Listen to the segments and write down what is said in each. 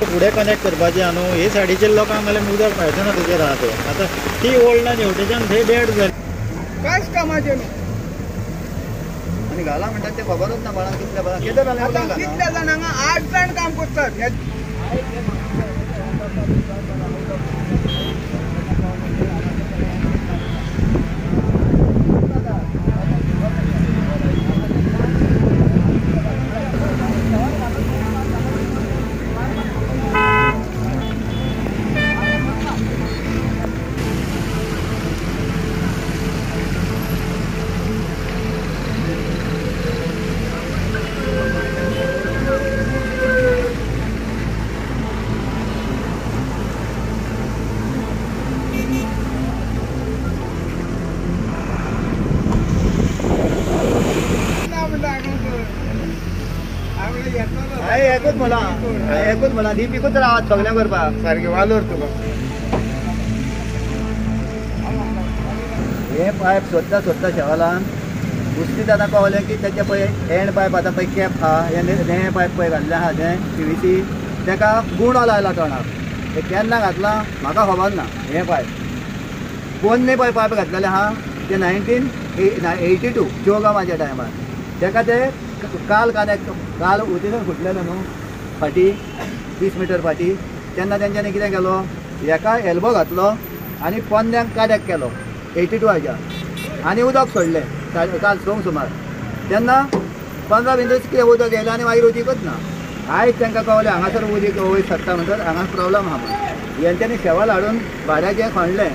फुडें कनेक्ट करपाचें आहा न्हू हे सायडीचेर लोकांक नाल्यार उदक मेळचें ना तेजेर आहा तें. आतां ती ओल्ड लायन हेवटेच्यान थंय डेड जाली कांयच कामाचें न्हू. आनी घाला म्हणटात तें खबरूच ना कोणाक कितल्या बरां कितें जालें कितल्या जाणांक 8 जाण काम करतात. एकूच म्हणा एकूच म्हणा दीपिकूच रावत सगळें करपाक सारकें वालोर तुका. हे पायप सोदता सोदता शेवालान उस्तीत आतां कळलें की तेचे पळय एंड पायप आतां पळय कॅप आहा हें पायप पळय घातलें आहा तें PVC तेका गुणो लायला तोंडाक. तें केन्ना घातलां म्हाका खबर ना. हें पायप पोन्ने पळय पायप घातलेलें आहा तें 1982 चोगामाच्या टायमार तेका ते काल कान्याक काल उदीसान फुटलेलो न्हू फाटी 30 मिटर फाटी तेन्ना तेंच्यांनी कितें केलो हेका एल्बो घातलो आनी पोन्न्यांक काड्याक केलो 82 हाज्या आनी उदक सोडलें काल 6 सुमार तेन्ना 15 मिनटां कितें उदक येयलें आनी मागीर उदीकच ना. आयज तांकां कळलें हांगासर उदीक वयर सरता म्हणटर हांगा प्रोब्लम आहा म्हण हेंच्यांनी शेवाल हाडून भाड्याचें खणलें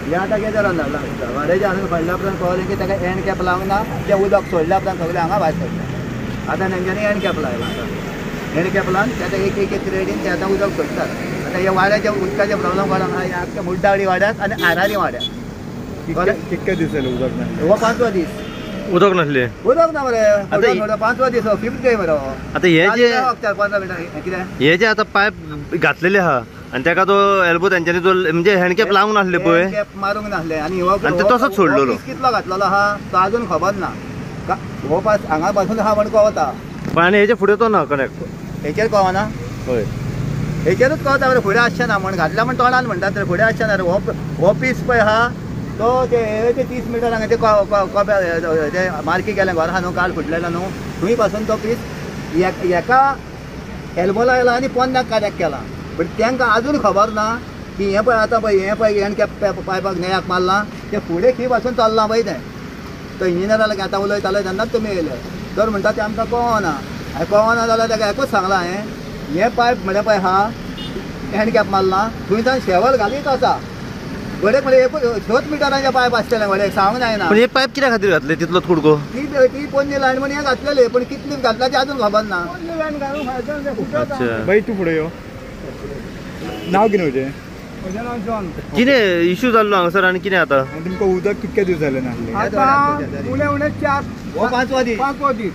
हें आतां गेजरान धाडलां भाड्याचें हाडून खणल्या उपरांत कळलें की ताका एंड कॅप लावंक ना तें उदक सोडल्या उपरांत सगळें हांगा भायर सरलें. आतां तेंच्यांनी एंड कॅप लायला आतां एंड कॅप लावन ते आतां एक एक रेडीन ते आतां उदक सोडटात. आतां हे वाड्याच्या उदकाचे प्रोब्लम कोणाक आहा आख्या मुड्डावडी वाड्याक आनी आरारी वाड्याक. कितके दीस जाले उदक ना? हो 5वो दीस उदक नासलें. उदक ना मरे 5वो दीस हो 5th day मरे हो. आतां हे जे 4-15 मिनटां कितें हे जे आतां पायप घातलेले आहा आनी तेका तो एल्बो तेंच्यांनी जो म्हणजे हँडकॅप लावंक नासले पळय कॅप मारूंक नासले आनी हो तसोच सोडलेलो कितलो घातलेलो आहा तो आजून खबर ना. हो पास हांगा पासून आहा म्हण कळता पण आनी हेजे फुडें तो ना कनेक्ट हेचेर कळना हय हेचेरूच कळता बरें फुडें आसचें ना म्हण घातल्या म्हण तोंडान म्हणटात रे फुडें आसचें ना रे. हो पीस पळय आहा तो ते 30 मिटर हांगा ते ते मार्की केलें घर आहा न्हू काल फुटलेलो न्हू थंय पासून तो पीस एका एल्बो लायला आनी पोन्न्याक काड्याक केला. बट तांकां आजून खबर ना की हें पळय आतां पळय हें पळय हेण कॅप पायपाक नेयाक मारलां तें फुडें खंय पासून चल्लां पळय तें. तो इंजिनियरा लागीं आतां उलयताले तेन्नाच तुमी येयले तर म्हणटा तें आमकां कळना. हांवें कळना जाल्यार ताका एकूच सांगलां हांवें हें पायप म्हळ्यार पळय आहा हँड कॅप मारलां थंयच्यान शेवल घालीत आसा घडयेक म्हळ्यार एक 6 मिटरांचें पायप आसतलें घडयेक सांगूंक जायना. पण हे पायप कित्या खातीर घातले तितलोच कुडको? ती पोन्नी लायन म्हण हें घातलेलें पण कितली घातला तें आजून खबर ना. बाई तूं फुडें यो. नांव कितें तुजें? म्हजें नांव जॉन. कितें इशू जाल्लो हांगासर आनी कितें आतां तुमकां उदक कितके दीस जाले नासलें? आतां उणें उणें 4 5वो दीस 5वो दीस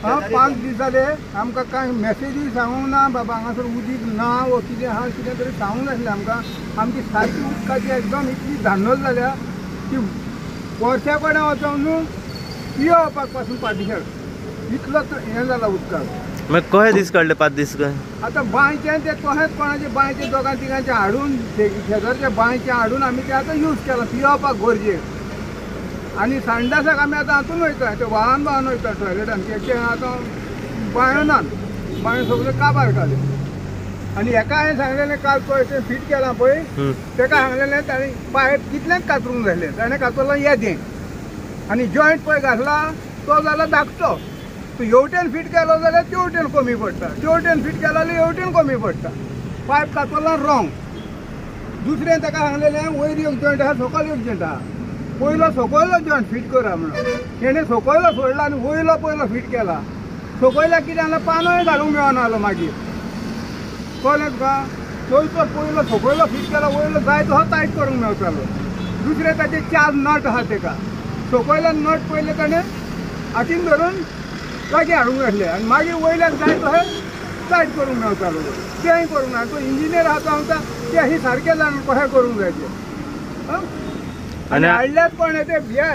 हा 5 दीस जाले आमकां कांय मॅसेजूय सांगूंक ना बाबा हांगासर उदीक ना वो कितें आहा कितें तरी सांगूंक नासलें आमकां. आमची सारकी उदकाची एकदम इतली धांदल जाल्या की वर्सा कडेन वचोन न्हू पियोवपाक पासून पाटिशेर इतलो हें जाला उदकाक. मागीर कशे दीस काडले 5 दीस काय? आतां बांयचें तें कशेंच कोणाचें बांयचें दोगां तिगांचें हाडून शेजारच्या बांयचें हाडून आमी तें आतां यूज केलां पियोवपाक गरजेक. आनी संडासाक आमी आतां हातून वयता ते व्हाळान व्हाळान वयता टॉयलेटान ते आतां बांयो नात बांयो सगळ्यो काबार काडल्यो. आनी हेका हांवें सांगलेलें काल पळय तें फिट केलां पळय तेका सांगलेलें ताणें पायप कितलेंच कातरूंक जाय आसलें ताणें कातरलां येदें आनी जॉयंट पळय घातला तो जाला धाकटो. तूं हेवटेन फिट केलो जाल्यार तेवटेन कमी पडटा तेवटेन फिट केलो जाल्यार हेवटेन कमी पडटा. पायप कातरला रॉंग. दुसरें ताका सांगलेलें वयर एक जॉयंट आहा सकयल एक जॉयंट आहा पयलो सकयलो जॉयंट फिट करा म्हणून तेणें सकयलो सोडला आनी वयलो पयलो फिट केला. सकयल्या कितें जालें पानोय घालूंक मेळना जालो मागीर कळ्ळें तुका. चोयचो पयलो सकयलो फिट केला वयलो जाय तसो टायट करूंक मेळटालो. दुसरें ताचे 4 नट आहा तेका सकयलो नट पयले ताणें हातीन धरून लागीं हाडूंक नासलें आनी मागीर वयल्यान जाय तशें टायट करूंक मेळटालो तेंय करूंक ना. तो इंजिनियर आहा तो आमकां ते अशी सारकें जाण कशें करूंक जाय तें. आनी हाडल्यात कोण ते हे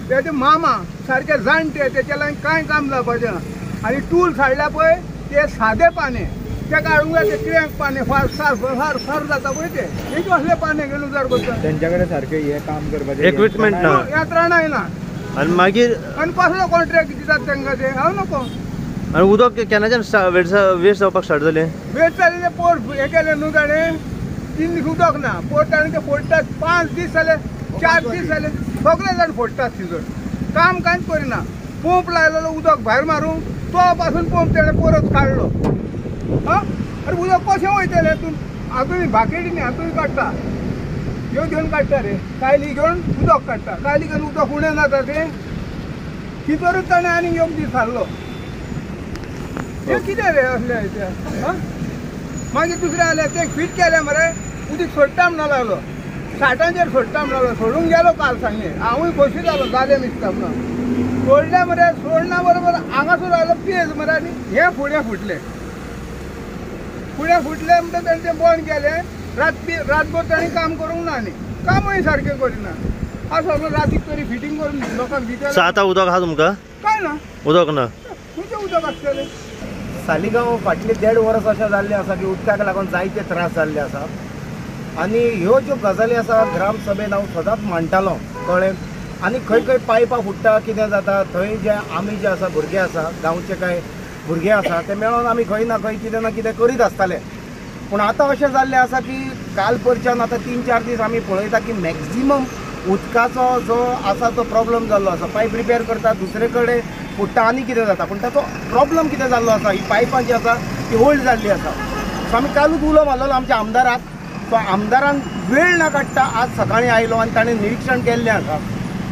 तेजे मामा सारके जाणटे तेच्या लागीं कांय काम जावपाचें ना. आनी टूल्स हाडल्या पळय ते सादे पाने तेका हाडूंक जाय ते किळ्यांक पाने फार सार फार फार जाता पळय ते हे कसले पाने घेवन उजार करता. तेंच्या कडेन सारकें हें काम करपाचें इक्विपमेंट ना, यंत्रणाय ना. आनी मागीर आनी कसलो कॉन्ट्रॅक्ट दितात तांकां ते हांव नको. आनी उदक केन्नाच्यान वेस्ट जावपाक स्टार्ट जालें? वेस्ट जालें तें पोर हें केलें न्हू ताणें 3 दीस उदक ना पोर ताणें ते फोडटात 5 दीस जाले 4 दीस जाले सगळे जाण फोडटात थिंयसर काम कांयच करिना. पंप लायलेलो उदक भायर मारूंक तो पासून पंप तेणें परत काडलो. आं अरे उदक कशें वयतलें तूं हातून भाकेटी न्ही हातून काडटा ह्यो घेवन काडटा रे कायली घेवन उदक काडटा कायली घेवन उदक उणें जाता तें थिंयसरूच ताणें आनी एक दीस हाडलो. हें कितें रे असलें? आं मागीर दुसरें आयलें तें फिट केलें मरे उदीक सोडटा म्हणून लागलो 60ांचेर सोडटा म्हणून लागलो सोडूंक गेलो काल सांजे हांवूय खोशी जालो जालें मिसता म्हणून सोडलें मरे सोडना बरोबर हांगासर आयलो पेज मरे आनी हें फुडें फुटलें फुडें फुटलें म्हणटा ताणें तें बंद केलें. रातभर ताणें काम करूंक ना आनी कामूय सारकें करिना. आसा म्हणून रातीक तरी फिटींग करून लोकांक दितले. आतां उदक आहा तुमकां? कांय ना उदक ना. खंयचें उदक आसतलें? सालिगांव फाटले 1.5 वर्स अशें जाल्लें आसा की उदकाक लागून जायते त्रास जाल्ले आसा आनी ह्यो ज्यो गजाली आसा ग्रामसभेन हांव सदांच मांडटालो कळ्ळें. आनी खंय खंय पायपां फुट्टा कितें जाता थंय जे आमी जे आसा भुरगे आसा गांवचे कांय भुरगे आसा ते मेळोन आमी खंय ना खंय कितें ना कितें करीत आसताले. पूण आतां अशें जाल्लें आसा की काल परच्यान आतां 3-4 दीस आमी पळयता की मॅक्झिमम उदकाचो जो आसा तो प्रॉब्लम जाल्लो आसा. पायप रिपेर करता दुसरे कडेन फुट्टा आनी कितें जाता पूण ताचो प्रॉब्लम कितें जाल्लो आसा ही पायपां जी आसा ती ओल्ड जाल्ली आसा. सो आमी कालूच उलो मारलेलो आमच्या आमदाराक. तो आमदारान वेळ ना काडटा आज सकाळीं आयलो आनी ताणें निरिक्षण केल्लें आसा.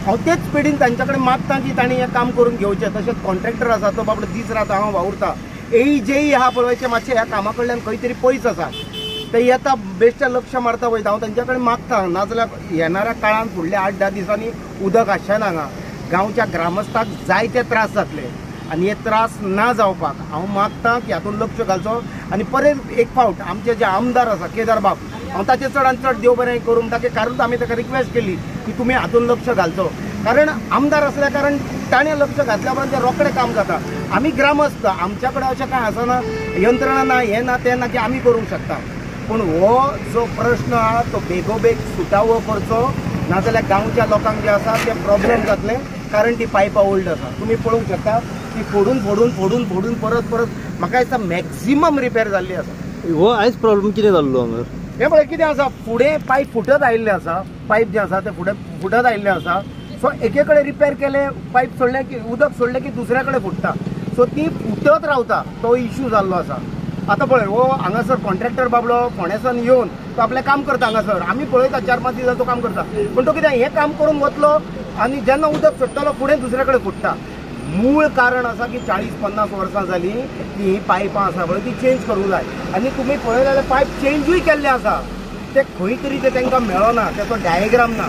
हांव तेच स्पिडीन तांच्या कडेन मागता की ताणें हें काम करून घेवचें. तशेंच कॉन्ट्रॅक्टर आसा तो बाबडो दीस रात हांगा वावुरता एई जेई आहा पळय ते मातशे ह्या कामा कडल्यान खंय तरी पयस आसा ते येता बेश्टे लक्ष मारता वयता. हांव तांच्या कडेन मागता नाजाल्यार येणाऱ्या काळान फुडल्या 8-10 दिसांनी उदक आसचें ना हांगा गांवच्या ग्रामस्थाक जायते त्रास जातले आनी हे त्रास ना जावपाक हांव मागता की हातूंत लक्ष घालचो. आनी परत एक फावट आमचे जे आमदार आसा केदार बाब हांव ताचें चडान चड देव बरें करूं ताचे कारणूच आमी ताका रिक्वेस्ट केली की तुमी हातूंत लक्ष घालचो कारण आमदार आसल्या कारण ताणें लक्ष घातल्या उपरांत तें रोखडें काम जाता. आमी ग्रामस्थ आमच्या कडेन अशें कांय आसना यंत्रणा ना हें ना तें ना की आमी करूंक शकता. पूण हो जो प्रश्न आहा तो बेगोबेग सुटावो करचो नाजाल्यार गांवच्या लोकांक जे आसा ते प्रॉब्लम जातले कारण ती पायपां ओल्ड आसा. तुमी पळोवंक शकता ती फोडून फोडून फोडून फोडून परत परत म्हाका दिसता मॅक्झिमम रिपेर जाल्ली आसा. हो आयज प्रॉब्लम कितें जाल्लो हांगा? हें पळय कितें आसा फुडें पायप फुटत आयिल्लें आसा पायप जें आसा तें फुडें फुटत आयिल्लें आसा. सो एके कडेन रिपेर केलें पायप सोडलें की उदक सोडलें की दुसऱ्या कडेन फुट्टा सो ती फुटत रावता तो इश्यू जाल्लो आसा. आतां पळय हो हांगासर कॉन्ट्रॅक्टर बाबडो फोंडेसान येवन तो आपलें काम करता हांगासर आमी पळयता 4-5 दीस तो काम करता पूण तो कितें हें काम करून वतलो आनी जेन्ना उदक सोडटलो फुडें दुसऱ्या कडेन फुट्टा. मूळ कारण आसा की 40-50 वर्सां जालीं की हीं पायपां आसा पळय ती चेंज करूंक जाय आनी तुमी पळयले जाल्यार पायप चेंजूय केल्ले आसा ते खंय तरी ते तांकां मेळना तेचो डायग्राम ना.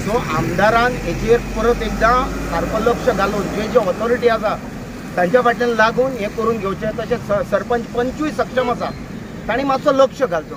सो आमदारान हेचेर परत एकदां सारको लक्ष घालून जे जे ऑथॉरिटी आसा तांच्या फाटल्यान लागून हें करून घेवचें. तशेंच सरपंच पंचूय सक्षम आसा तांणी मातसो लक्ष घालचो.